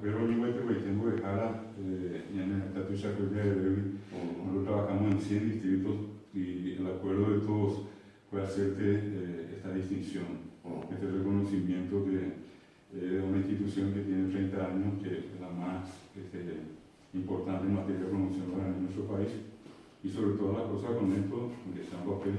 Péro oñemboeteguaite mbo'ehára ñane retã tuichakue javevégui, nosotros trabajamos en 100 distritos y el acuerdo de todos fue hacerte esta distinción, este reconocimiento que es una institución que tiene 30 años, que es la más importante en materia de promoción guaraní en nuestro país, y sobre todas las cosas con esto, aunque sea un papel,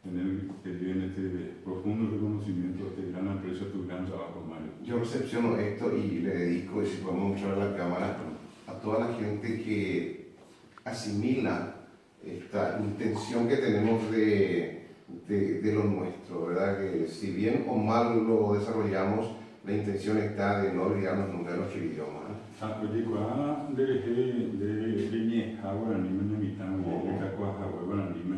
en el que tiene este profundo reconocimiento, este gran aprecio a tu gran trabajo, Mario. Yo recepciono esto y le dedico, y si podemos mostrar a la cámara, a toda la gente que asimila esta intención que tenemos de lo nuestro, ¿verdad? Que si bien o mal lo desarrollamos, la intención está de no olvidarnos nunca de nuestro idioma. Ha ojekuaa nderehe nde reñe'ẽha guaraníme ne mitã guive, rekakuaahague guaraníme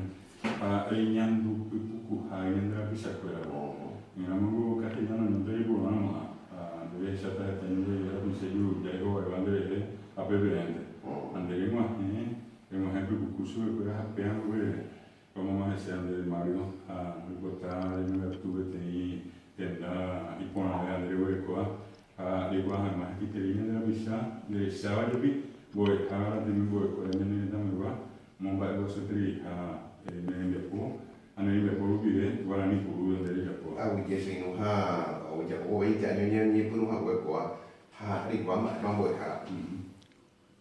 ha reñandu pypukuha ñande rapichakuéragui. Oĩramo castellano añónte reiporãmo'ã ha nde rehecháta heta ñande rapicha ijurujái hova'éva nderehe ha pepeénte. Ha nde reg̃uahẽ, reg̃uahẽ pypuku chupekuéra ha péva mboyve Romog̃uahẽse nde Mario ha roipota reñongatu peteĩ tenda iporãvéva nde reguerekóva ha reikuaa hag̃ua hetaiterei ñande rapicha nderecháva jepi mbo'ehára temimbo'ekuéra ñane retãmegua omomba'eguasuetereiha ne rembiapo ha ne rembiapo rupive guarani puru nde rejapóva. Aguyje che irũ ha ojapo veinte áño ñañepyrũ hague kóa ha reikuaa mba'épa mbo'ehára.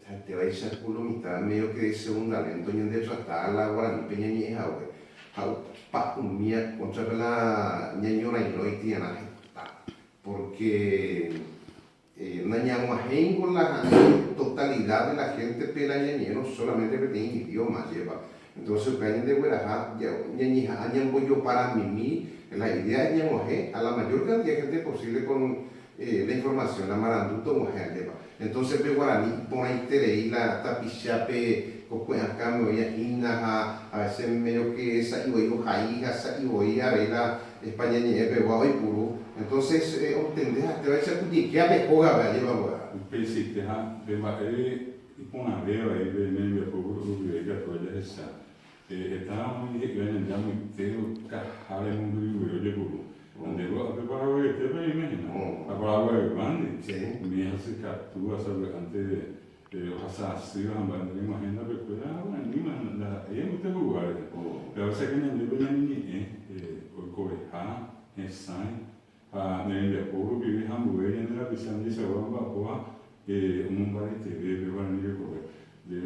Ha'etévaicha ku lo mitã medio que de segunda lento ñande trata la guaranípe ñañe'ẽ hague ha opa umía cóntrape la ñañorairõ itiarã heta porque nañag̃uahẽingo la totalidad de la gente-pe la ñañe'ẽrõ solamente peteĩ idioma, ajépa. Entonces upéva ñandegueraha ñañeha'ã ñambojoparamimi la idea ñag̃uahẽ a la mayor cantidad de gente posible con la información, la marandu tog̃uahẽ ajépa. Entonces pe guarani iporãiterei la tapicha pe kokue akãme oĩ hína ha a veces medio que sa'i voi ohai ha sa'i voi avei la España ñe'ẽ pegua oipuru. Entonces ontende ha'etévaicha ku jekea pe hógape ajépa mbo'ehára. Upeichaite ha pe mba'e iporãvéva avei pe ne rembiapo rupive ikatu jahecha. Heta oĩ he'íva ñande amoite okaháre mombyryguire ojepuru. Ha nde ko'ápe Paraguayetépe reime hína. Ha Paraguayguándi umi hasykatúva sapy'ánte ohasa asýva ha mba'e nde reg̃uahẽ hendapekuéra guaraníma ndaha'éi amoite hugua rehe. Péva cháke ñandépe ñane ñe'ẽ oikoveha, hesãi ha ne rembiapo rupive ha ambue ñande rapicha ndeichagua omba'apóva omombareteve pe guarani rekove. Nde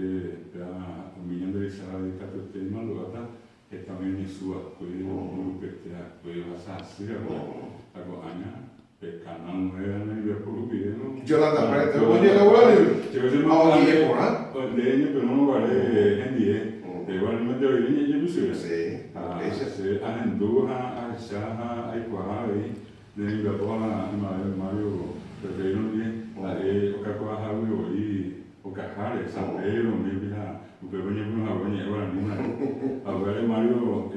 péva umi ñande recha katuete imandu'áta heta oĩ oñesũ va'ekue, omombypete va'ekue, ohasa asy va'ekue. Ha ko'ág̃a pe canal nueva ne rembiapo rupive no. Yolanda Mbarete oñe'ẽ guaraníme ha oñe'ẽ porã. Nde eñepyrũrõ guare hendie, pe guaraníme oire ñe'ẽjepysyve. Ha che ahendu ha ahecha ha aikuaa avei ne rembiapo ha ymave Mario Ferreiro ndive, ha'e okakuaahágui voi okaháre, San Pedro umírupi ha upépe oñepyrũ hague oñe'ẽ guaraníme. Ha upévare Mario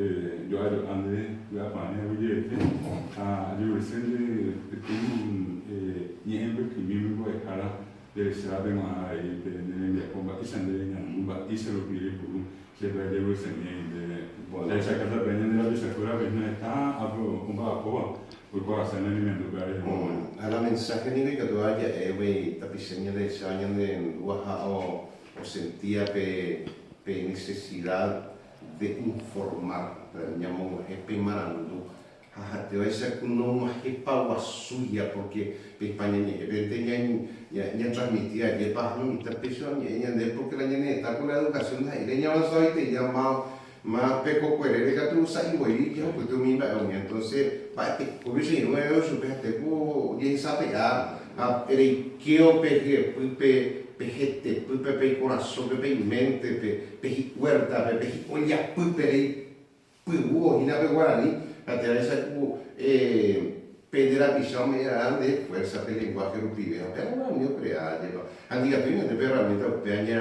jo'a jo'a nde vy'apavẽ aguyjeete ha ajerurese nde peteĩ ñe'ẽ mbykymi mbo'ehára Rehecha peg̃uarã avei pe ne rembiapo mba'éicha nde reñandu, mba'éicha rupi reipuru, che pe ajerureseñéi nde jahechakáta pe ñande rapichakuérape hína heta ápe omba'apóva oikuaase ne remiandu pe arehegua. Ha la mensaje ningo ikatúva ja'e umi tapicha ñandehecháva ñanderendúva ha osentía pe pe necesidad de informar, ñamog̃uahẽ pe marandu Ha ha'etévaicha ku nog̃uahẽpa guasúia pórke pe España ñe'ẽpente ñatransmiti ajépa ha mitã péicha oñe'ẽ ñande pórke la ñane retã ko la educación ndaha'éi ñaavansadoitei ma pe kokuerére katu sa'i voi jahupyty umi mba'e umi entonce mba'etekópe che irũ oĩva chupe ha'ete ku ojehesape'a ha reikeo pe hyepýpe pe hetepýpe pe ikorasõpe pe iméntepe pe hi'uértape pe hi'ollapýpe rei Pyvu hína pe guarani, ha térãicha ku pende rapicha ome'ẽrã nde fuerza pe lenguaje rupive, ha upéva guarani ocrea ajépa. Ha ndikatúi ñande pe herramienta upéva ña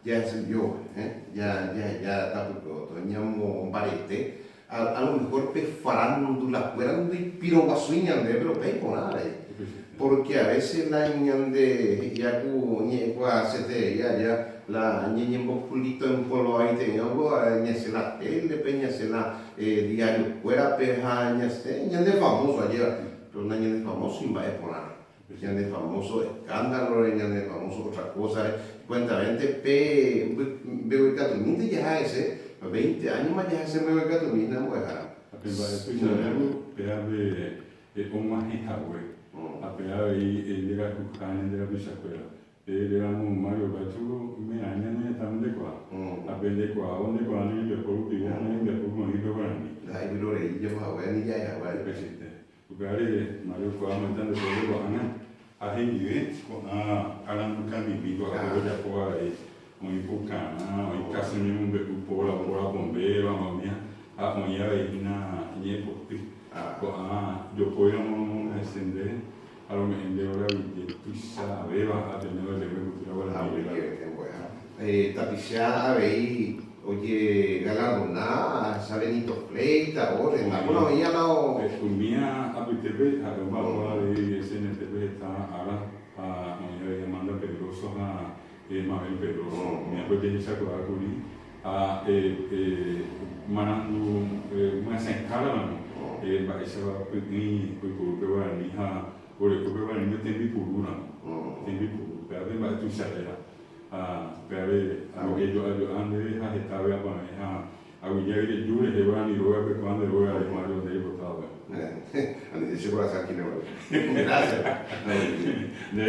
jaheja jaheja tapykue otro, ñamombarete, a lo mejor pe farándula kuéra ndoipiroguasúi ñande, pero upéva iporã avei. Porque a veces la ñande he'íva ku ñe'ẽkuaaseterei aja la ñañembokulito empolvaiteĩva ñasẽ la télepe, ñasẽ la diario kuérape ha ñasẽ ñande famoso ajéva, pero nañande famoso imba'e porãre. Ñane famoso escándalo-re, ñane famoso otra cosa-re. Cuentamente pe mbeguekatumínte jaha hese, veinte áñoma jaha hese mbeguekatumi hína mbo'ehára. Ha pe mba'e tuichavévo péva pe og̃uahẽ hague, ha péva avei nderayhuha ñande rapichakuéra. Pe eréramo Mario Gácho imerã ñane retãme ndekuaa, ha pe ndekuaávo ndekuaa ne rembiapo rupive ha ne rembiapo oĩ pe guarani. Ndaha'éi rei japo hague ni ja'e hague. Upeichaite. Upévare Mario oikuaa oĩta nde pópe ko'ág̃a ha hendive ko'ã arandukamimi ko'ápe ojapóva avei oĩ pukarã, oĩ káso ñemombe'u póra póra pombéva umía ha oĩ avei hína ñe'ẽpoty. Ko'ã jopóiramo romomba'ese nde ha rome'ẽ nde ore aguyje tuichavéva Ateneo de Lengua y Cultura Guarani rérape. Tapicha avei ojegalardona ahecha Benito Fleitas, Borges, Oĩ. heta oĩ ala o. Umía apytépe ha'e omba'apo avei SNT-pe heta ára ha oĩ avei Amanda Pedrozo ha Mabel Pedrozo. Umíape ojehechakuaa kuri ha marandu myasẽháraramo mba'éichapa py'ỹi oiporu pe guarani ha oreko pe guaraníme tembipurúramo. Tembipuru, upéva pe mba'e tuichavéva. Ha upévare aguyje jo'a jo'a ndéve ha heta vy'apavẽ ha aguyje reju rehe guarani rógape ko'ã nde róga rehe Mario nde reipotávape. Ani che corazón aquí me vuelve. Gracias. Nde.